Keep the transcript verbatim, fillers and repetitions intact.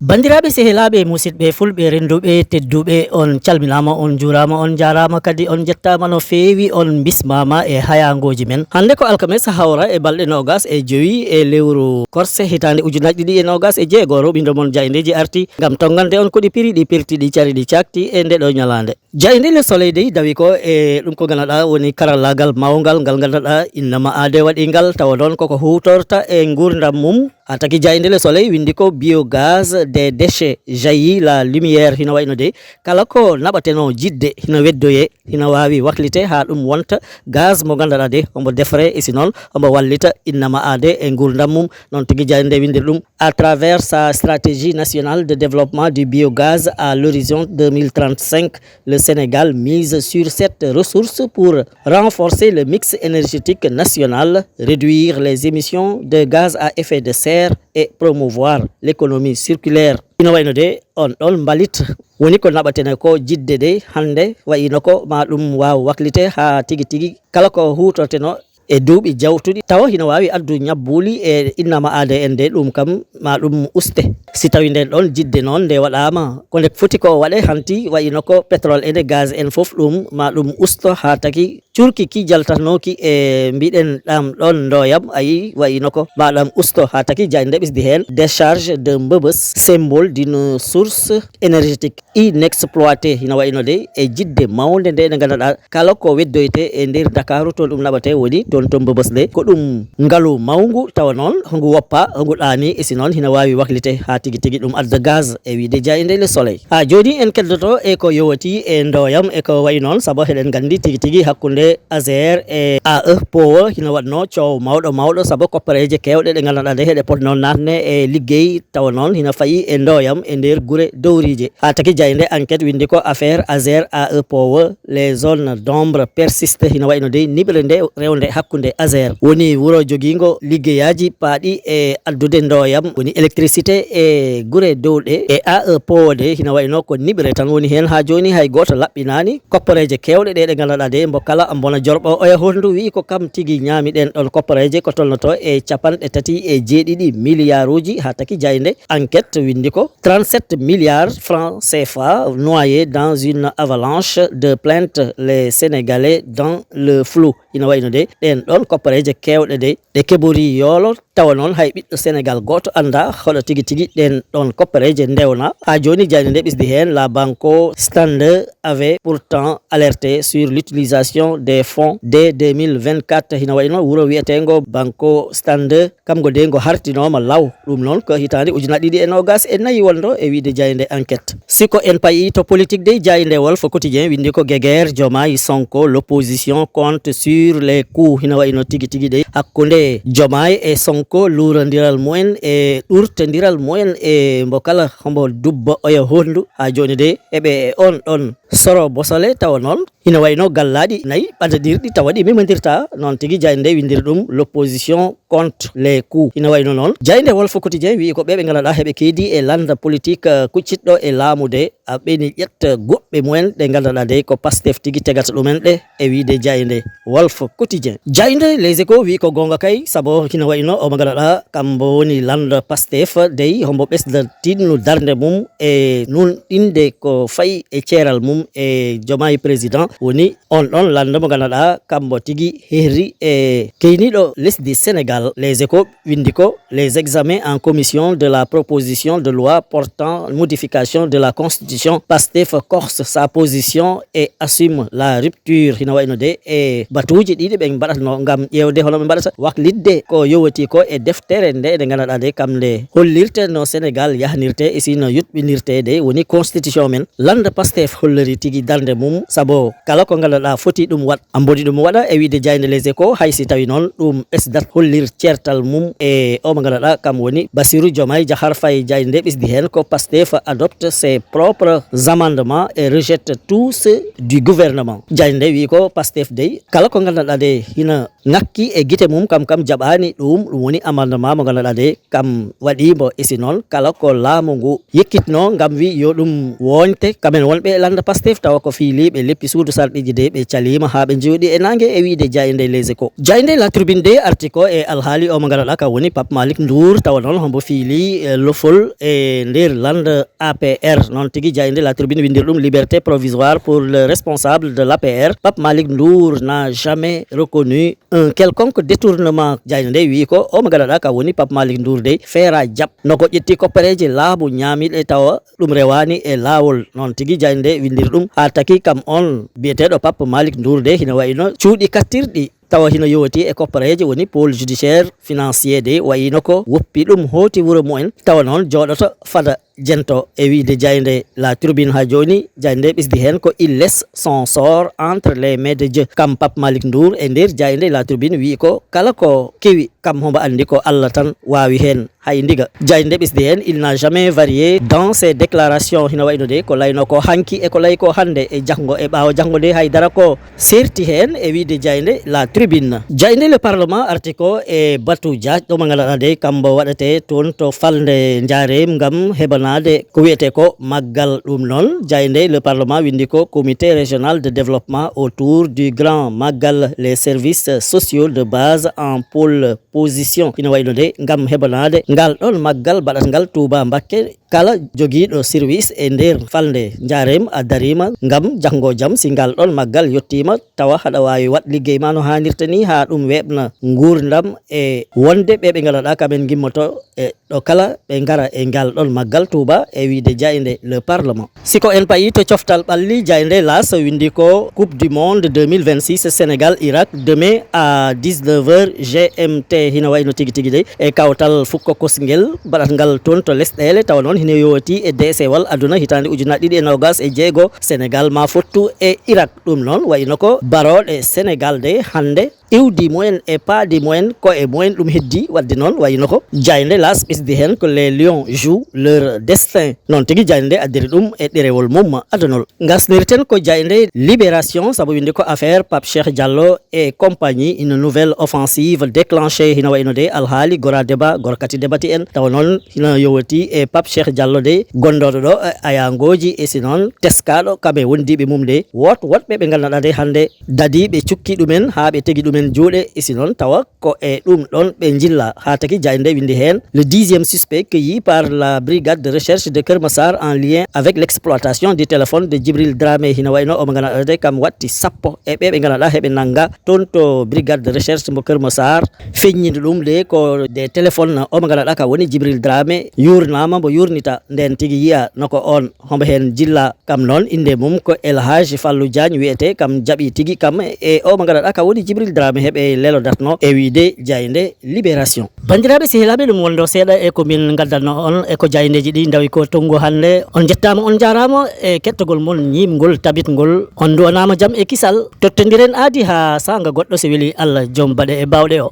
Banndiraaɓe, sehilaaɓe, musidɓe fulɓe, rennduɓe, tedduɓe, on calminaama, on njuuraama, on njaaraama kadi, on njettaama no feewi, on mbismaama e hayaangooji men. Hannde ko alkames hawra e balɗe noogas e jowi e lewru korse hitaande ujunaaji ɗiɗi e noogas e jeego, rooɓindo mon jaayndeeji arti ngam tonngande on ko ɗi piri, ɗi pirti, ɗi cari, ɗi caakti e nde ɗo ñalaande. Jaaynde Le Soleil dey dawi ko e ɗum ko ngannduɗaa woni karallaagal mawngal ngal ngannduɗaa innama aade waɗi ngal, tawa noon koko huutorta e nguurndam mum. Haa taki jaaynde Le Soleil winndi ko: biogaz des déchets jaillit la lumière. Hino wayno de kala ko naɓatenoo jiɗde hino weddoyee, hino waawi waklite haa ɗum wonta gaz mo ngannduɗaa de omo defre e si noon omo wallita innama aade e nguurndam mum. Noon tigi jaaynde winndiri ɗum: à travers sa stratégie nationale de développement du biogaz à l'horizon deux mille trente-cinq, le Sénégal mise sur cette ressource pour renforcer le mix énergétique national, réduire les émissions de gaz à effet de serre et promouvoir l'économie circulaire. Ina wayno de on ɗon mbalit woni ko naɓatene ko jiɗde de hannde wayino ko ma ɗum waaw waklite haa tigi tigi kala ko huutorteno e duuɓi jawtuɗi, tawa hino waawi addu ñabbuuli e innama aade en de, ɗum kam ma ɗum uste. Si tawi nden ɗon jiɗde noon nde waɗaama, ko nde foti ko waɗe hanti, wayino ko pétrole en e gaz en fof, ɗum ma ɗum usto haa taki curki ki jaltatnooki e mbiɗen ɗam ɗon ndooyam, ayi, wayino ko ma ɗam usto haa taki jaaynde ɓisdi heen: décharge de Mbëbës, symbole d'une source énergétique inexploité. Hino wayno de e jiɗde mawnde nde, nde ngannduɗaa kala ko weddoyte e nder Dakaaru toon ɗum naɓate woni toon to Mbëbës de. Ko ɗum ngalu mawngu tawa noon hongu woppa, hongu ɗaani e si noon hino waawi waklite haa tigi tigi ɗum adda gaz e wiide jaaynde Le Soleil. Haa jooni en keddoto e ko yowati e ndooyam e ko wayi noon, sabu heɗen nganndi tigi tigi hakkunde Azer e A E Power hino waɗno coow mawɗo mawɗo, sabu koppareeje keewɗe ɗe ngannduɗaa de heɗe potno naatne e liggey tawa noon hino fayi e ndooyam e nder gure dowriije. Haa taki jaaynde Enquête winndi ko affaire Azer A E Power, les zones d'ombre persistent. Hino wayno dey niɓre nde rewnde hakkunde Azer woni wuro jogiingo liggeyaaji paaɗi e addude ndooyam woni électricité e gure dowɗe e A E Power de hino wayno ko niɓre tan woni heen. Haa jooni hay gooto laɓɓinaani koppareeje keewɗe ɗe ɗe ngannduɗaa de mbo kala mbona jorɓo oya hondu wi'i ko kam tigi ñaami ɗen ɗon koppareeje ko tolnoto e capanɗe tati e jeeɗiɗi miliyaaruuji. Haa taki jaaynde Enquête winndi ko trente-sept milliards francs C F A noyés dans une avalanche de plaintes, les Sénégalais dans le flou. Ina wayno de ɗen ɗon koppareeje keewɗe de ɗe keɓori yoolo tawa noon hay ɓiɗɗo Sénégal gooto anndaa hoɗo tigi tigi ɗen ɗon koppareeje ndewna. Haa jooni jaaynde nde ɓisdi heen: la Banco Standard avait pourtant alerté sur l'utilisation des fonds dès deux mille vingt-quatre. Hino wayno wuro wiyeteengo Banco Standard, kamngo de ngo hartinooma law. Ɗum noon ko hitaande ujunaaji ɗiɗi e noogas e nayi wonndo e wiide jaaynde Enquête. Si ko en payi to politique dey, jaaynde Walf Quotidien winndi ko guerre Diomaye Sonko, l'opposition compte sur les coups. Hino wayno tigi tigi dey hakkunde Diomaye e Sonko luurondiral mumen e ɗurtondiral mumen e mbo kala hombo dubba oya hondu. Haa jooni de eɓe e on ɗon soro bosole tawa noon hino wayno gallaaɗi nayi ɓadadirɗi tawa ɗi memondirta. Noon tigi jaaynde nde winndiri ɗum l'opposition compte les coups. Hino wayno noon jaaynde Walf Quotidien wi'i ko ɓe ɓe ngannduɗaa heɓe keedi e lannda politique, eh, kuccitɗo e laamu de a ɓeni ƴetta goɗɓe mumen ɗe ngannduɗaa de ko Pastef tigi tegata ɗumen ɗe e wiide jaaynde Walf Quotidien. Jaaynde Les Échos wi'i ko goonga kay, sabu hino wayno omo ngannduɗaa kambo woni lannda Pastef dey hombo ɓesda tinnu darnde mum e nunɗinde ko fayi e ceeral mum e Diomaye président. Woni on ɗon lannda mo ngannduɗaa kambo tigi hehri e keyniiɗo lesdi Sénégal. Les Échos winndi ko les examens en commission de la proposition de loi portant modification de la constitution. Pastef corse sa position et assume la rupture. Hino wayno de e batuuji ɗiɗi ɓe mbaɗatno ngam ƴeewde hono ɓe mbaɗata waklitde ko yowati ko e deftere nde, nde ngannduɗaa de kam nde hollirte no Sénégal yahnirte e si no yuɓɓinirte de woni constitution men. Lannda Pastef holliri tigi darnde mum, sabu kala ko ngannduɗaa foti ɗum waɗ, amboni ɗum waɗa, e wiyde jaaynde Les Échos, hay si tawi noon ɗum ɓesdat hollir ceertal mum e o mo ngannduɗaa kam woni Bassirou Diomaye Diakhar Faye. Jaaynde nde ɓesdi heen ko Pastef adopte ses propres amendements et rejette tous ceux du gouvernement. Jaaynde nde wiyi ko Pastef dey, kala ko ngannduɗaa de hina ŋakki e gite mum, kam kam jaɓaani ɗum, ɗum woni amendement mo ngannduɗaa de kam waɗi mbo. E si noon, kala ko laamu ngu yekkitno ngam wi yo ɗum wooñte, kamen wonɓe lannda Pastef, tawa ko fiiliiɓe leppi suudu sarɗiiji de ɓe caliima haa ɓe njooɗi e naange, e wiyde jaaynde Les Échos. Jaaynde La Tribune de arti ko e alhaali o mo ngannduɗaa ka woni Pape Malick Ndour, tawa noon hombo fiili, eh, lofol e nder lannda A P R. Noon tigi jaaynde La Tribune winndiri ɗum: liberté provisoire pour le responsable de l'A P R. Pape Malick Ndour n'a jamais reconnu un quelconque détournement. Jaaynde nde wiyi ko o mo ngannduɗaa ka woni Pape Malick Ndour dey feera jaɓ no ko ƴetti koppareeje laamu ñaamiiɗe tawa ɗum rewaani e laawol. Noon tigi jaaynde nde winndiri ɗum haa taki kam on biyeteeɗo Pape Malick Ndour de hino wayno cuuɗi kattirɗi tawa hino yowti e koppareeje woni pôle judiciaire financier de wayino ko woppi ɗum hooti wuro mumen tawa noon jooɗoto fada jento. E wiyde jaaynde La Tribune haa jooni, jaaynde nde ɓesdi heen ko il laisse son sort entre les mains de Dieu. Kam Pape Malick Ndour e nder jaaynde La Tribune wiyi ko kala ko kewi kam hombo anndi ko Allah tan waawi heen hay ndiga. Jaaynde nde ɓesdi heen, il n'a jamais varié dans ses déclarations. Hino wayno de ko layno ko hanki e ko lay ko hannde e janngo e ɓaawo janngo de haydara ko serti heen e wiyde jaaynde La Tribune. Jaaynde Le Parlement arti ko e batu jaajɗo mo ngannduɗaa de kambo waɗate toon to falnde Njaareem ngam heɓanaade ko wiyetee ko maggal. Ɗum noon, jaaynde Le Parlement winndi ko comité régional de développement autour du grand maggal, les services sociaux de base en pôle position. Ina wayno de ngam heɓanaade ngal ɗon maggal baɗatngal Touba Mbakke, kala jogiiɗo service e nder falnde Njaareem a dariima ngam janngo jam, si ngal ɗon maggal yettiima, tawa haɗa waawi waɗ liggey ma no haanirta ni, haa ɗum weeɓna nguurndam e wonde ɓe ɓe ngannduɗaa kamen ngimmoto e ɗo kala ɓe ngara e ngal ɗon maggal Touba, e wiyde jaaynde Le Parlement. Si ko en payi to coftal ɓalli, jaaynde L'As winndi ko Coupe du Monde deux mille vingt-six Sénégal Irak, demain à dix-neuf heures G M T. Hino wayno tigi tigi dey e kawtal fukko kosngel baɗatngal toon to lesɗeele, tawa noon hino yowti e deesewal aduna hitaande ujunaaji ɗiɗi e noogas e jeego. Sénégal ma fottu e Irak. Ɗum noon wayno ko barooɗe Sénégal de hannde iwdi mumen e paadi mumen ko e mumen ɗum heddi. Waɗde noon wayno ko jaaynde L'As ɓesdi heen ko les lions jouent leur destin. Noon tigi jaaynde nde addiri ɗum e ɗerewol mum adunol. Ngasnirten ko jaaynde Libération, sabu winndi ko affaire Pape Cheikh Diallo et compagnie, une nouvelle offensive déclenchée. Hino wayno de alhaali gora débat, gorkati debati en. Tawa noon hino yowti e Pape Cheikh Diallo de, gondooɗo ɗo e ayangooji, e si noon teskaaɗo kam e wondiiɓe mum de. Woot woɗɓe ɓe ngannduɗaa de hannde dadi ɓe cukki ɗumen haa ɓe tegi ɗumen juuɗe, e si noon tawa ko e ɗum ɗon ɓe njilla. Haa taki jaaynde nde winndi heen: le dixième suspect cueilli par la brigade de recherche de Keur Massar en lien avec l'exploitation du téléphone de Djibril Dramé. Hino wayno omo ngannduɗaa de kam watti sappo e ɓe ɓe ngannduɗaa heɓe nannga toon to brigade de recherche mo Keur Massar. Feññinde ɗum de ko de téléphone omo ngannduɗaa ka woni Djibril Dramé yuurnaama, mbo yuurnita nden tigi yiya no ko on hombo heen jilla. Kam noon innde mum ko El Hadji Fallou Diagne wiyetee, kam jaɓi tigi kam e o mo ngannduɗaa ka woni Djibril Dramé heɓe lelodatno e wiyde jaaynde Libération. Banndiraaɓe sehilaaɓe, ɗum wonno seeɗa e ko min ngaddanno on e ko jaayndeeji ɗi ndawi ko tonngu hannde. On njettaama, on njaaraama e kettagol mon ñiiɓngol, tabitngol. On nduwanaama jam e kisal. Tottondiren aadi haa saanga goɗɗo, so weli Allah, joom baɗe e baawɗe o.